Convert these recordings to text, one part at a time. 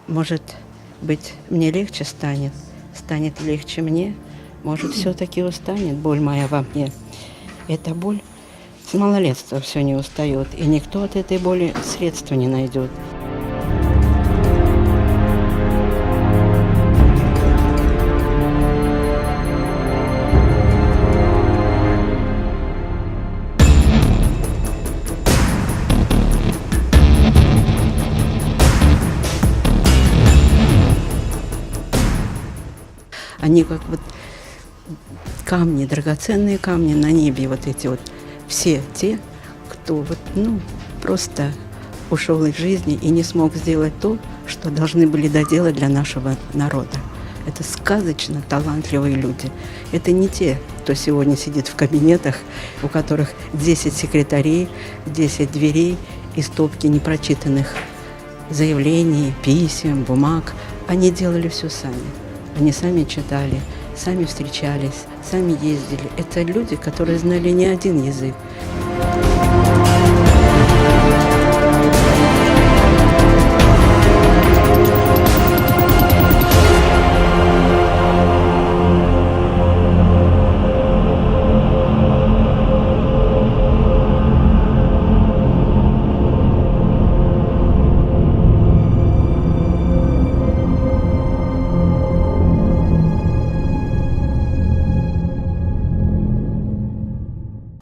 Может быть, мне легче станет, станет легче мне, может, все-таки устанет боль моя во мне. Эта боль с малолетства все не устает, и никто от этой боли средства не найдет. Они как вот камни, драгоценные камни на небе, вот эти вот все те, кто вот, ну, просто ушел из жизни и не смог сделать то, что должны были доделать для нашего народа. Это сказочно талантливые люди. Это не те, кто сегодня сидит в кабинетах, у которых 10 секретарей, 10 дверей и стопки непрочитанных заявлений, писем, бумаг. Они делали все сами. Они сами читали, сами встречались, сами ездили. Это люди, которые знали не один язык.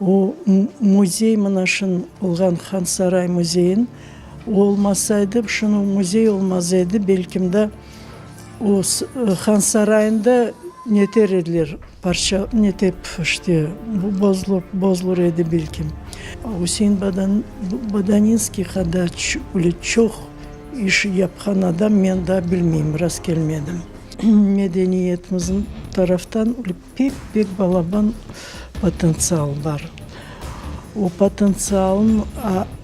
O müzey mına şın olğan Hansaray müzeyin olmasaydı, şunı müzey olmaz edi, belkim de o Hansarayında neter ediler, parça netep işte bozulup bozulur edi belkim. Üsein Bodaninskiy qadar öyle çoq iş yapqan adam men daa bilmeyim, rastkelmedim. Medeniyetimizin taraftan öyle Pek-pek balaban potentsial bar. O potentsialnıñ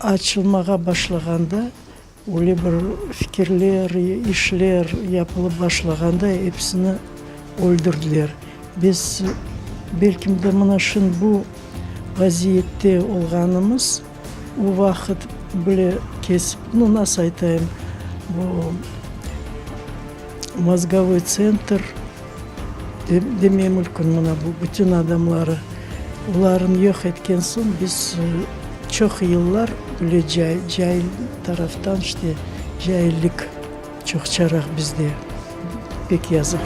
açılmağa başlağanda, öyle bir fikirler, işler yapılıp başlağanda episini öldürdiler. Biz, belkim de, mına şimdi bu vaziyette olğanımız, o vaqıt bile kesip, nu, nasıl aytayım, bu mozgovoy tsentr, Demey mülkün mına bu bütün adamları, olarnı yoq etken soñ biz çoq yıllar böyle cail taraftan işte caillik çoqçaraq bizde, pek yazıq.